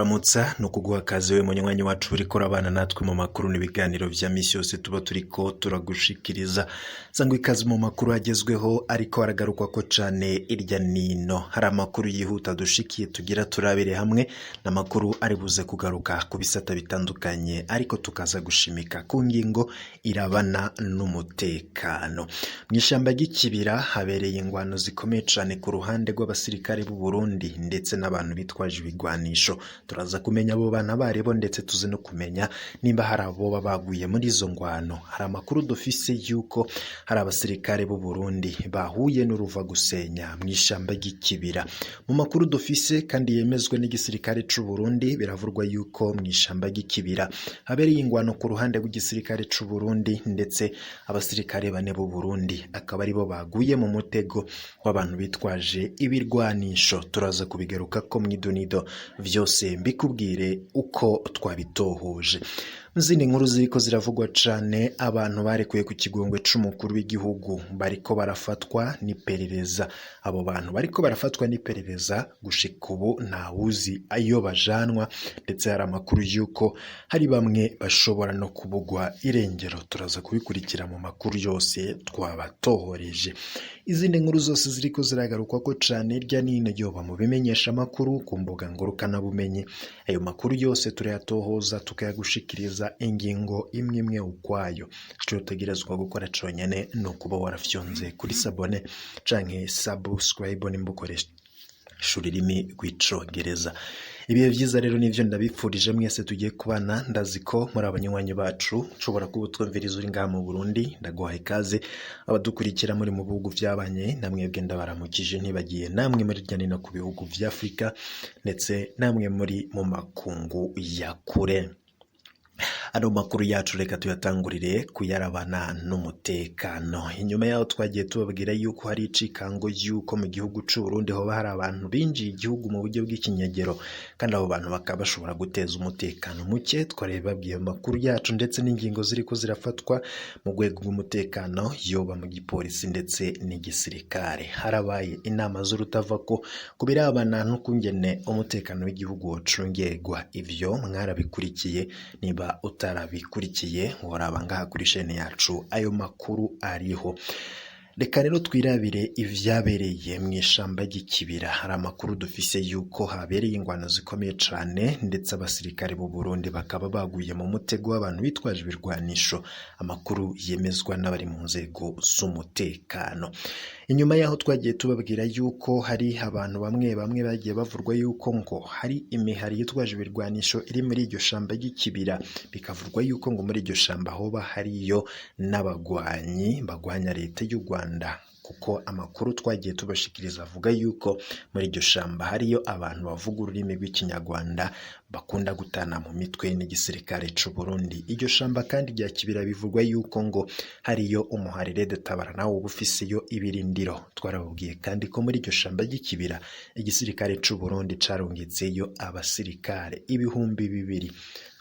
Kukuramutsa no kuguha kaze we munywanyi wacu uriko urabana natwe mu makuru n'ibiganiro vya misi yose tuba turiko turagushikiriza. Sangwa ikaze mu makuru agezweho ariko aragarukwako cane irya nino. Hari amakuru yihuta dushikiye tugira turabire hamwe n'amakuru ari buze kugaruka ku bisata bitandukanye ariko tukaza gushimika ku ngingo irabana n'umutekano. Mw'ishamba ry'ikibira habereye ingwano zikomeye cane ku ruhande rw'abasirikare b'u Burundi ndetse n'abantu bitwaje ibigwanisho. Turaza kumenya abo bantu abaribo ndetse tuze no kumenya nimba hari aboba baguye muri izo ngwano. Hari amakuru dufise yuko hari abasirikare b'u Burundi bahuye n'uruva gusenya mw'ishamba ry'ikibira. Mu makuru dufise kandi yemezwa n'igisirikare c'u Burundi biravurwa yuko mw'ishamba ry'ikibira habereye ingwano ku ruhande rw'igisirikare c'u Burundi ndetse abasirikare bane b'u Burundi akaba aribo baguye mu mutego w'abantu bitwaje ibirwanisho. Turaza kubigarukako mw'idonido vyose mbikubwire uko twabitohoje. Mu zindi nkuru ziriko ziravugwa cane, abantu barekuye ku kigongwe c'umukuru w'igihugu bariko barafatwa n'iperereza. Abo bantu bariko barafatwa n'iperereza gushika ubu ntawuzi ayo bajanwa, ndetse hari amakuru y'uko hari bamwe bashobora no kubugwa irengero. Turaza kubikurikira mu makuru yose twabatohoreje. Izindi nkuru zose ziriko ziragarukwako cane hirya n'ino yoba mu bimenyeshamakuru ku mbuga ngurukanabumenyi. Ayo makuru yose turayatohoza tukayagushikiriza ingingo imwe imwe ukwayo. Ico utegerezwa gukora conyene ni ukuba warafyonze kuri sabone canke subscribe nimba ukoresha ururimi rw'icongereza. Ibihe vyiza rero nivyo ndabipfurije mwese tugiye kubana, ndazi ko muri abanywanyi bacu ushobora kuba utwumviriza uri ngaha mu Burundi, ndaguhaye ikaze. Abadukurikira muri mu bihugu vyabanye namwebwe ndabaramukije, ntibagiye namwe muri hirya no hino ku bihugu vya Afrika ndetse namwe muri mu makungu ya kure. Ano makuru yacu reka tuyatangurire kuyarabana n'umutekano. Inyuma yaho twagiye tubabwira yuko hari icikango yuko mu gihugu c'u Burundi hoba hari abantu binjiye igihugu mu buryo bw'ikinyegero, kandi abo bantu bakaba bashobora guteza umutekano muke. Twari babwiye mu makuru yacu ndetse n'ingingo ziriko zirafatwa mu rwego rw'umutekano yoba mu gipolisi ndetse n'igisirikare. Harabaye inama z'urutavako ku birabana n'ukungene umutekano w'igihugu wocungerwa. Ivyo mwarabikurikiye, niba utarabikurikiye woraba ngaha kuri shene yacu ayo makuru ariho. Reka rero twirabire ivyabereye mw'ishamba ry'ikibira. Hari amakuru dufise yuko habereye ingwano zikomeye cane ndetse abasirikare b'u Burundi bakaba baguye mu mutego w'abantu bitwaje ibirwanisho. Amakuru yemezwa n'abari mu nzego z'umutekano. Inyuma yaho twagiye tubabwira yuko hari abantu bamwe bamwe bagiye bavurwa yuko ngo hari imihari yitwaje ibirwanisho iri muri iryo shamba ry'ikibira, bikavurwa yuko ngo muri iryo shamba hoba hariyo n'abagwanyi bagwanya leta y'u Rwanda, kuko amakuru twagiye tubashikiriza avuga yuko muri iryo shamba hariyo abantu bavuga ururimi rw'ikinyarwanda bakunda gutana mu mitwe n'igisirikare c'u Burundi. Iryo shamba kandi rya kibira bivugwa yuko ngo hariyo umuharire Tabara nawo uba ufiseyo ibirindiro. Twarababwiye kandi ko muri iryo shamba ry'ikibira igisirikare c'u Burundi carungitseyo abasirikare 2000,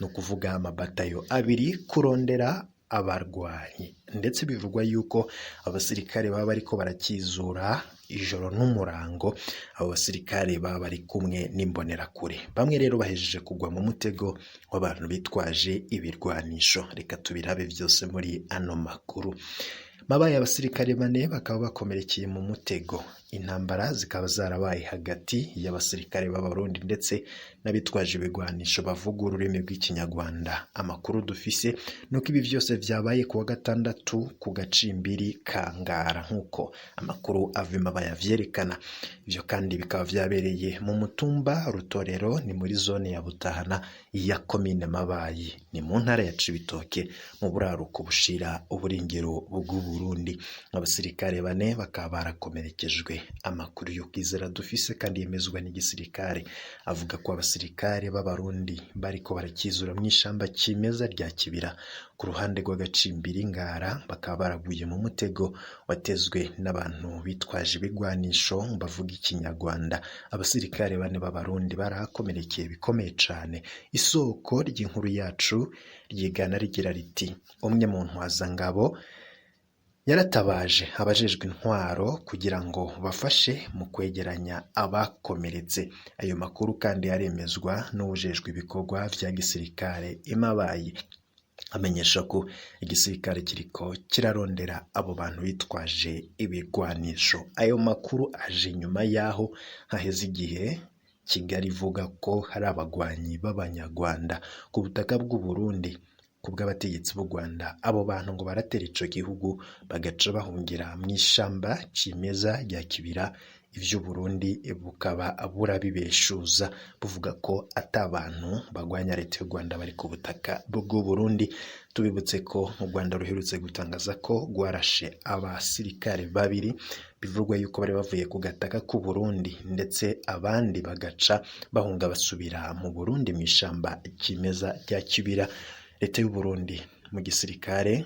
ni ukuvuga amabatayo 2 kurondera abarwanyi, ndetse bivugwa yuko abasirikare baba bariko barakizura ijoro n'umurango. Abo basirikare baba bari kumwe n'imbonerakure. Bamwe rero bahejeje kugwa mu mutego w'abantu bitwaje ibirwanisho. Reka tubirabe vyose muri ano makuru. Mabaye abasirikare bane bakaba bakomerekeye mu mutego. Intambara zikaba zarabaye hagati y'abasirikare b'Abarundi ndetse n'abitwaje ibigwanisho bavuga ururimi rw'ikinyarwanda. Amakuru dufise nuko ibi vyose vyabaye kuwa gatandatu ku gacimbiri ka Ngara, nk'uko amakuru ava Mabaye avyerekana. Ivyo kandi bikaba vyabereye mu mutumba Rutorero, ni muri zone ya Butahana ya komine Mabayi, ni mu ntara ya Cibitoke mu buraruko bushira uburengero bw'u Burundi. Abasirikare bane bakaba barakomerekejwe. Amakuru yo kwizera dufise kandi yemezwa n'igisirikare avuga ko abasirikare b'Abarundi bariko barakizura mw'ishamba cimeza rya kibira ku ruhande rw'agacimbiri Ngara, bakaba baraguye mu mutego watezwe n'abantu bitwaje ibigwanisho bavuga ikinyarwanda. Abasirikare bane b'Abarundi barahakomerekeye bikomeye cane. Isoko ry'inkuru yacu ryigana rigira riti: umwe mu ntwazangabo Yaratabaje abajejwe intwaro kugira ngo bafashe mu kwegeranya abakomeretse. Ayo makuru kandi aremezwa n'uwujejwe ibikorwa vya gisirikare imabayi, amenyesha ko igisirikare kiriko kirarondera abo bantu bitwaje ibigwanisho. Ayo makuru aje inyuma yaho haheze igihe Kigali ivuga ko hari abagwanyi b'abanyarwanda ku butaka bw'u Burundi. Ku bw'abategetsi b'u Rwanda, abo bantu ngo baratera ico gihugu bagaca bahungira mw'ishamba cimeza rya Kibira. Ivyo Burundi bukaba burabibeshuza, buvuga ko ata bantu bagwanya leta y'u Rwanda bari ku butaka bw'u Burundi. Tubibutse ko u Rwanda ruherutse gutangaza ko rwarashe abasirikare babiri bivugwa yuko bari bavuye ku gataka k'u Burundi, ndetse abandi bagaca bahunga basubira mu Burundi mw'ishamba cimeza rya Kibira. Leta y'u Burundi mu gisirikare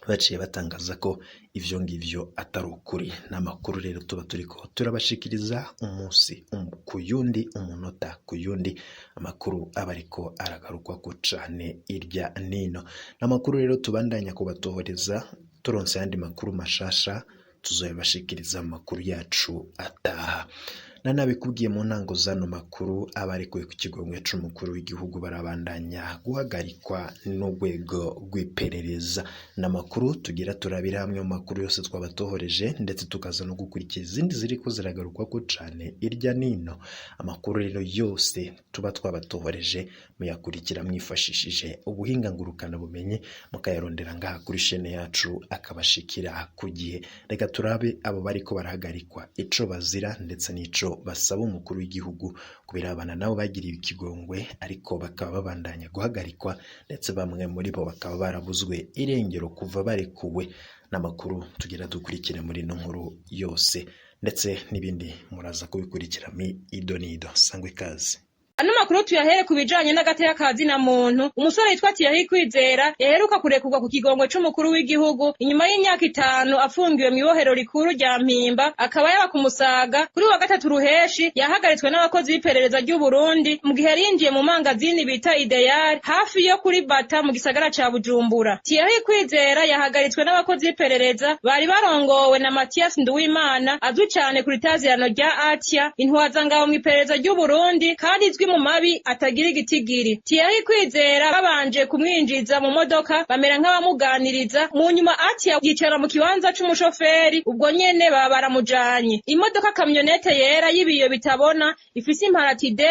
baciye batangaza ko ivyo ngivyo atari ukuri. N'amakuru rero tuba turiko turabashikiriza umunsi ku yundi, umunota ku yundi, amakuru aba ariko aragarukwako cane irya nino. N'amakuru rero tubandanya kubatohoreza, turonse ayandi makuru mashasha tuzoyabashikiriza mu makuru yacu ataha. Nanabikubwiye mu ntango zano makuru, abarekuwe ku kigongwe c'umukuru w'igihugu barabandanya guhagarikwa n'urwego rw'iperereza. N'amakuru tugira turabira hamwe mu makuru yose twabatohoreje, ndetse tukaza no gukurikira izindi ziriko ziragarukwako cane irya nino. Amakuru rero yose tuba twabatohoreje muyakurikira mwifashishije ubuhinga ngurukana bumenyi, mukayarondera ngaha kuri shene yacu akabashikira ku gihe. Reka turabe abo bariko barahagarikwa ico bazira ndetse n'ico basaba umukuru w'igihugu kubirabana nabo bagiriwe ikigongwe, ariko bakaba babandanya guhagarikwa, ndetse bamwe muri bo bakaba barabuzwe irengero kuva barekuwe. N'amakuru tugira dukurikire muri ino nkuru yose, ndetse n'ibindi muraza kubikurikira mi ido nido. Sangwe ikaze. Ano makuru tuyahere ku bijanye n'agateka ka zina muntu. Umusore yitwa Thierry Kwizera yaheruka kurekurwa ku kigongwe c'umukuru w'igihugu inyuma y'imyaka 5 afungiwe mw'ibohero rikuru rya Mpimba, akaba yaba ku Musaga. Kuri wa gatatu Ruheshi yahagaritswe n'abakozi b'iperereza ry'u Burundi mu gihe yari yinjiye mu mangazini bita Ideal hafi yo kuri Bata mu gisagara ca Bujumbura. Thierry Kwizera yahagaritswe n'abakozi b'iperereza bari barongowe na Mathias Nduwimana, azwi cane kuri tazirano rya Atia, intwazangabo mw'iperereza ry'u Burundi kandi izwi mu mabi atagira igitigiri. Thierry Kwizera babanje kumwinjiza mu modoka bamera nk'abamuganiriza, mu nyuma Atia yicara mu kibanza c'umushoferi, ubwo nyene baba baramujanye. Imodoka kamyonete yera y'ibiyo bitabona ifise imparati D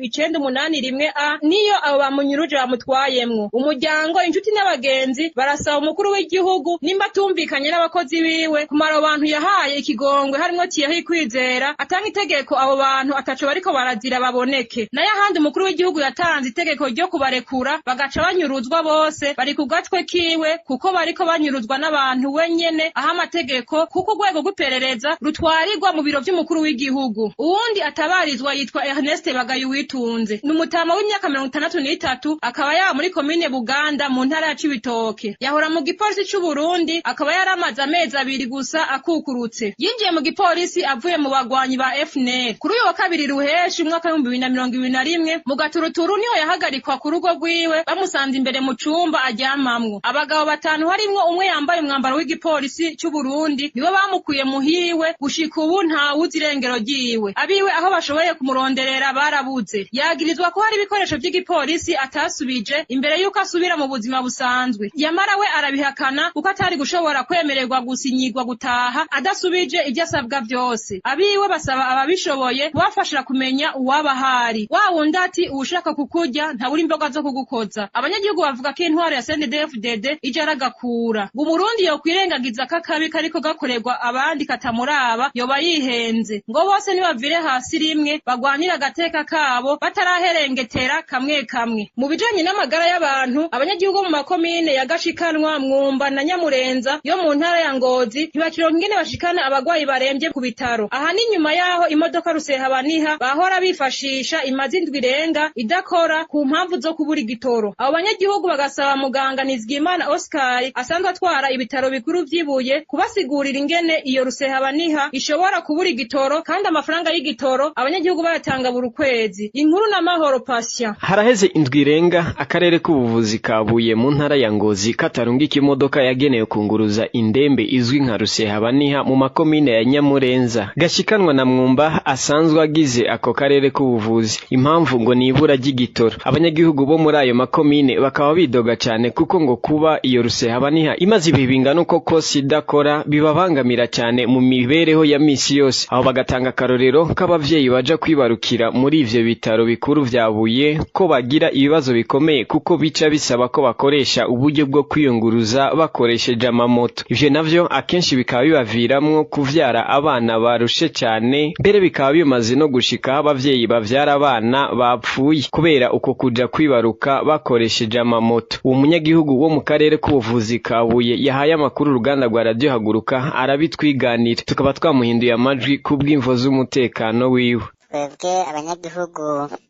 3981 A niyo abo bamunyuruje bamutwayemwo. Umuryango, inshuti n'abagenzi barasaba umukuru w'igihugu nimba atumvikanye n'abakozi biwe kumara abo bantu yahaye ikigongwe harimwo Thierry Kwizera, atanga itegeko abo bantu ataco bariko barazira baboneke. Nayo ahandi umukuru w'igihugu yatanze itegeko ryo kubarekura bagaca banyuruzwa bose bari ku gatwe kiwe, kuko bariko banyuruzwa n'abantu wenyene aho amategeko, kuko urwego rw'iperereza rutwarirwa mu biro vy'umukuru w'igihugu. Uwundi atabarizwa yitwa Ernest Bagayuwitunze, ni umutama w'imyaka 63, akaba yaba muri komine Buganda mu ntara ya Cibitoke. Yahora mu gipolisi c'u Burundi, akaba yaramaze amezi 2 gusa akukurutse. Yinjiye mu gipolisi avuye mu bagwanyi ba FNL. Kuri uyu wa kabiri Ruheshi umwaka 2021 mu Gaturuturu niho yahagarikwa ku rugo rwiwe, bamusanze imbere mu cumba aryamamwo. Abagabo 5 harimwo umwe yambaye umwambaro w'igipolisi c'u Burundi nibo bamukuye muhiwe, gushika ubu ntawuzi irengero ryiwe. Abiwe aho bashoboye kumuronderera barabuze. Yagirizwa ko hari ibikoresho vy'igipolisi atasubije imbere yuko asubira mu buzima busanzwe. Yamara we arabihakana kuko atari gushobora kwemererwa gusinyirwa gutaha adasubije ivyo asabwa vyose. Abiwe basaba ababishoboye kubafasha kumenya uwabahari. Wa wundi ati uwushaka kukurya ntabura imboga zo kugukoza. Abanyagihugu bavuga ko intwaro ya CNDD-FDD ije aragakura. Ngo Umurundi yokwirengagiza ko akabi kariko gakorerwa abandi katamuraba yoba yihenze. Ngo bose nibavire hasi rimwe bagwanire agateka kabo bataraherengetera kamwe kamwe. Mu bijanye n'amagara y'abantu, abanyagihugu mu makomine ya Gashikanwa, Mwumba na Nyamurenza yo mu ntara ya Ngozi ntibakironka ingene bashikana abagwayi baremvye ku bitaro. Aha ni nyuma yaho imodoka Rusehabaniha bahora bifashisha imaze indwi irenga idakora ku mpamvu zo kubura igitoro. Abo banyagihugu bagasaba muganga Nizigiyimana Oscar asanzwe atwara ibitaro bikuru vy'ibuye kubasigurira ingene iyo rusehabaniha ishobora kubura igitoro kandi amafaranga y'igitoro abanyagihugu bayatanga buri kwezi. Inkuru na Mahoro Patient. Haraheze indwi irenga akarere k'ubuvuzi kabuye mu ntara ya Ngozi katarungika imodoka yagenewe kunguruza indembe izwi nka rusehabaniha mu makomine ya Nyamurenza gashikanwa na Mwumba asanzwe agize ako karere k'ubuvuzi. Impamvu ngo ni ibura ry'igitoro. Abanyagihugu bo muri ayo makomine bakaba bidoga cyane kuko ngo kuba iyo rusehabaniha imaze ibihe bingana uko kose idakora bibabangamira cyane mu mibereho ya misi yose. Aho bagatanga akarorero k'abavyeyi baja kwibarukira muri ivyo bitaro bikuru vya Buye ko bagira ibibazo bikomeye kuko bica bisaba ko bakoresha uburyo bwo kwiyunguruza bakoresheje amamoto. Ivyo navyo akenshi bikaba bibaviramwo kuvyara abana barushe cyane, mbere bikaba bimaze no gushika abavyeyi bavyara abana bapfuye kubera uko kuja kwibaruka bakoresheje amamoto. Uwo munyagihugu wo mu karere k'ubuvuzi ka Buye yahaye amakuru uruganda rwa Radio Haguruka arabitwiganira, tukaba twamuhinduye amajwi kubw'imvo z'umutekano wiwe. Twebwe abanyagihugu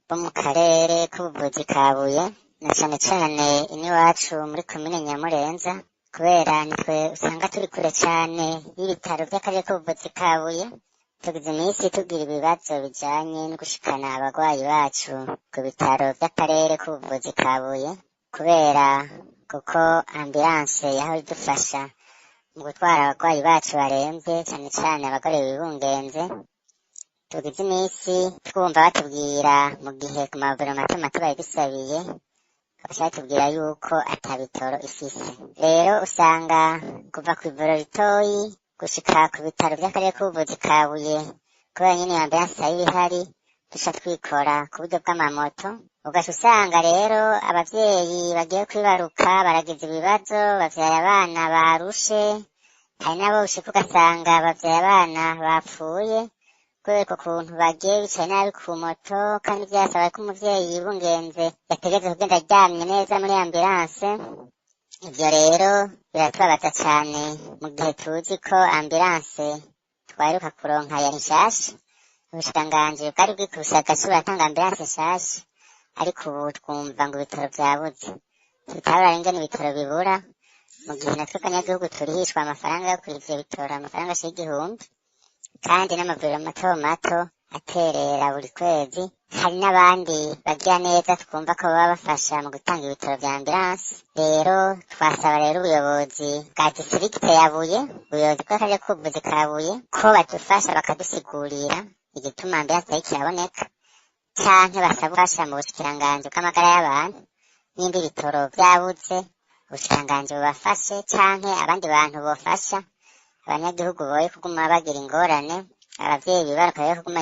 bo mu karere k'ubuvuzi ka Buye na cane cane iniwacu muri komine Nyamurenza, kubera nitwe usanga turi kure cane y'ibitaro vy'akarere k'ubuvuzi ka Buye, tugize iminsi tugira ibibazo bijanye no gushikana abagwayi bacu ku bitaro vy'akarere k'ubuvuzi ka Buye, kubera kuko ambulance yahora idufasha mu gutwara abagwayi bacu baremvye, cane cane abagore bibungenze. Tugize iminsi twumva batubwira mu gihe ku mavuriro mato mato babidusabiye, bagaca batubwira yuko ata bitoro ifise. Rero usanga kuva kw'ivuriro ritoyi gushika ku bitaro vy'akarere k'ubuvuzi ka Buye, kubera nyene iyo ambulance itari ihari, duca twikora ku buryo bw'amamoto. Ugaca usanga rero abavyeyi bagiye kwibaruka baragize ibibazo, bavyaye abana barushe, hari nabo ushika ugasanga bavyaye abana bapfuye kubera ukuntu bagiye bicaye nabi ku moto, kandi vyasaba ko umuvyeyi yibungenze yategerezwa kugenda aryamye neza muri ambulance. Ivyo rero biratubabaza cane mu gihe tuzi ko ambulance twaheruka kuronka yari nshasha. Ubushikiranganji bwari bwikubise agashi buratanga ambulance nshasha, ariko ubu twumva ngo ibitaro vyabuze. Tutabura ingene ibitaro bibura mu gihe natwe abanyagihugu turihishwa amafaranga yo kuriha ivyo bitoro, amafaranga ashika 1000, kandi n'amavuriro mato mato aterera buri kwezi. Hari n'abandi bagira neza twumva ko baba bafasha mu gutanga ibitaro vya ambulance. Rero twasaba rero ubuyobozi bwa district ya Buye, ubuyobozi bw'akarere k'ubuvuzi ka Buye, ko badufasha bakadusigurira igituma ambulance itariko iraboneka, canke basaba ubufasha mu bushikiranganji bw'amagara y'abantu. Nimba ibitoro vyabuze, ubushikiranganji bubafashe, canke abandi bantu bofasha abanyagihugu boye kuguma bagira ingorane, abavyeyi bibaruka boye kuguma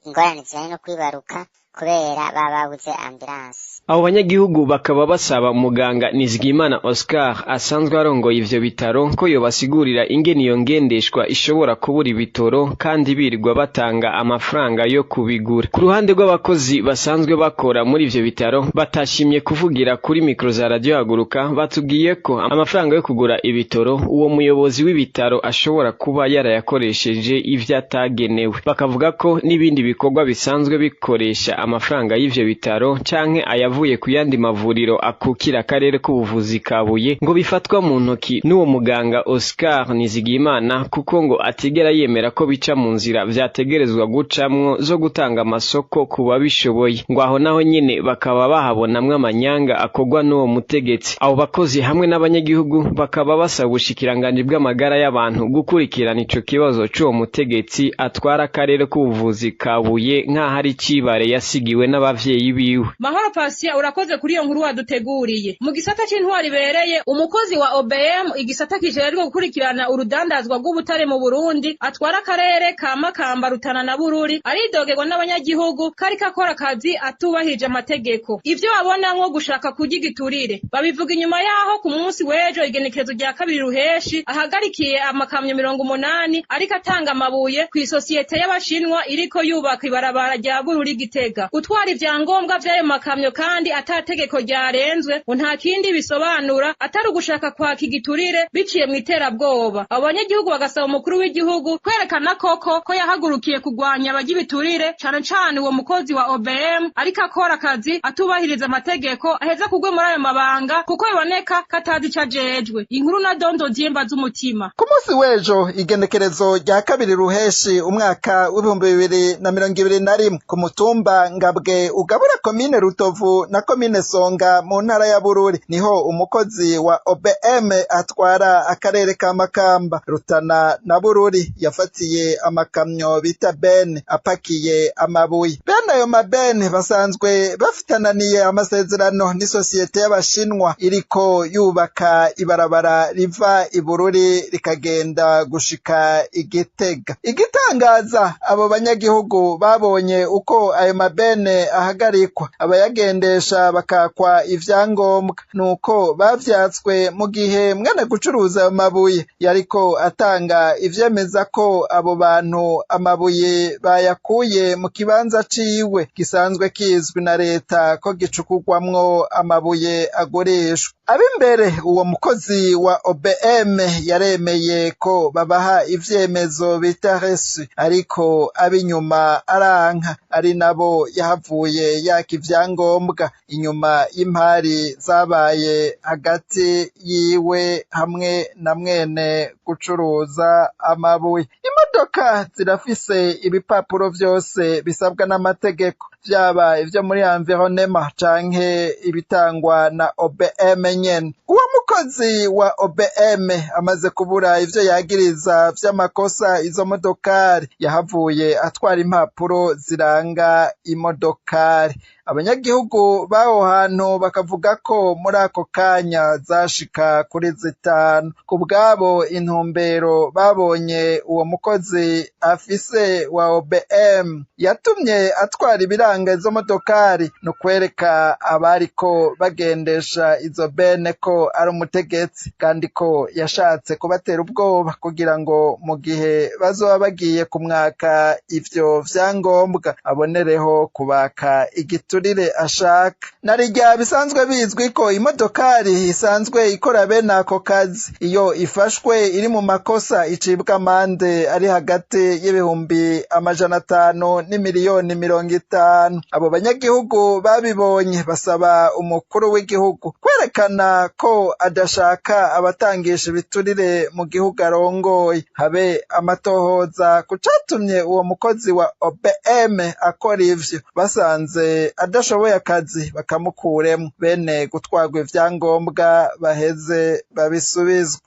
ingorane zijanye no kwibaruka kubera baba babuze ambulance. Abo banyagihugu bakaba basaba muganga Nizigiyimana Oscar asanzwe arongoye ivyo bitaro ko yobasigurira ingene iyo ngendeshwa ishobora kubura ibitoro kandi birirwa batanga amafaranga yo kubigura. Ku ruhande rw'abakozi basanzwe bakora muri ivyo bitaro batashimye kuvugira kuri mikro za Radio Haguruka, batubwiye ko amafaranga yo kugura ibitoro uwo muyobozi w'ibitaro ashobora kuba yarayakoresheje ivyo atagenewe. Bakavuga ko n'ibindi bikorwa bisanzwe bikoresha amafaranga y'ivyo bitaro canke ayavuye ku yandi mavuriro akukira akarere k'ubuvuzi ka Buye ngo bifatwa mu ntoki n'uwo muganga Oscar Nizigiyimana, kuko ngo atigera yemera ko bica mu nzira vyategerezwa gucamwo zo gutanga amasoko ku babishoboye. Ngo aho naho nyene bakaba bahabonamwo amanyanga akorwa n'uwo mutegetsi. Abo bakozi hamwe n'abanyagihugu bakaba basaba ubushikiranganji bw'amagara y'abantu gukurikirana ico kibazo c'uwo mutegetsi atwara akarere k'ubuvuzi ka Buye nk'aho ari icibare yasigiwe n'abavyeyi biwe. Mahoro Patient, urakoze kuri iyo nkuru waduteguriye. Mu gisata c'intwari ibereye, umukozi wa OBM igisata kijejwe gukurikirana urudandazwa rw'ubutare mu Burundi atwara akarere ka Makamba, Rutana na Bururi, aridogerwa n'abanyagihugu kariko akora akazi atubahirije amategeko. Ivyo babona nko gushaka kurya igiturire babivuga inyuma yaho ku munsi w'ejo igenekerezo rya 2 Ruheshi ahagarikiye amakamyo 80 ariko atanga amabuye kw'isosiyete y'abashinwa iriko yubaka ibarabara rya Bururi Gitega. basabwa. Gutwara ivyangombwa vy'ayo makamyo kandi ata tegeko ryarenzwe, ngo nta kindi bisobanura atari ugushaka kwaka igiturire biciye mw'iterabwoba. Abo banyagihugu bagasaba umukuru w'igihugu kwerekana koko ko yahagurukiye kurwanya abarya ibiturire, cane cane uwo mukozi wa OBM ariko akora akazi atubahiriza amategeko, aheza kugwe muri ayo mabanga kuko biboneka ko atazi ico ajejwe. Inkuru na Dondo Dyemba z'umutima. Ku munsi w'ejo, igenekerezo rya 2 ruheshi umwaka w'2021, ku mutumba Ngabwe ugabura komine Rutovu na komine Songa mu ntara ya Bururi, niho umukozi wa OBM atwara akarere ka Makamba, Rutana na Bururi yafatiye amakamyo bita Ben apakiye amabuye. Bene ayo mabene basanzwe bafitananiye amasezerano n'isosiyete y'Abashinwa iriko yubaka ibarabara riva i Bururi rikagenda gushika i Gitega. Igitangaza, abo banyagihugu babonye uko ayo mabene ahagarikwa, abayagendesha bakakwa ivyangombwa, nuko bavyatswe mu gihe mwene gucuruza ayo mabuye yariko atanga ivyemeza ko abo bantu amabuye bayakuye mu kibanza ciwe gisanzwe kizwi na leta ko gicukurwamwo amabuye agurishwa. Ab'imbere, uwo mukozi wa OBM yaremeye ko babaha ivyemezo bita reçu, ariko ab'inyuma aranka, ari nabo yahavuye yaka ivyangombwa inyuma y'impari zabaye hagati yiwe hamwe na mwene gucuruza amabuye. Imodoka zirafise ibipapuro vyose bisabwa n'amategeko, vyaba ivyo muri environnement canke ibitangwa na OBM nyene. Uwo mukozi wa OBM amaze kubura ivyo yagiriza vy'amakosa izo modokari, yahavuye atwara impapuro ziranga imodokari. Abanyagihugu b'aho hantu bakavuga ko muri ako kanya zashika kuri 5. Ku bwabo, intumbero babonye uwo mukozi afise wa OBM yatumye atwara ibiranga izo modokari no kwereka abariko bagendesha izo bene ko ari umutegetsi, kandi ko yashatse kubatera ubwoba kugira ngo mu gihe bazoba bagiye kumwaka ivyo vyangombwa abonereho kubaka igiturire ashaka. Narirya bisanzwe bizwi ko imodokari isanzwe ikora bene ako kazi, iyo ifashwe iri mu makosa icibwa amande ari hagati y'500,000 n'50,000,000. Abo banyagihugu babibonye basaba umukuru w'igihugu kwerekana ko adashaka abatangisha ibiturire mu gihugu arongoye, habe amatohoza ku catumye uwo mukozi wa OBM akora ivyo, basanze adashoboye akazi bakamukuremwo, bene gutwarwa ivyangombwa baheze babisubizwe.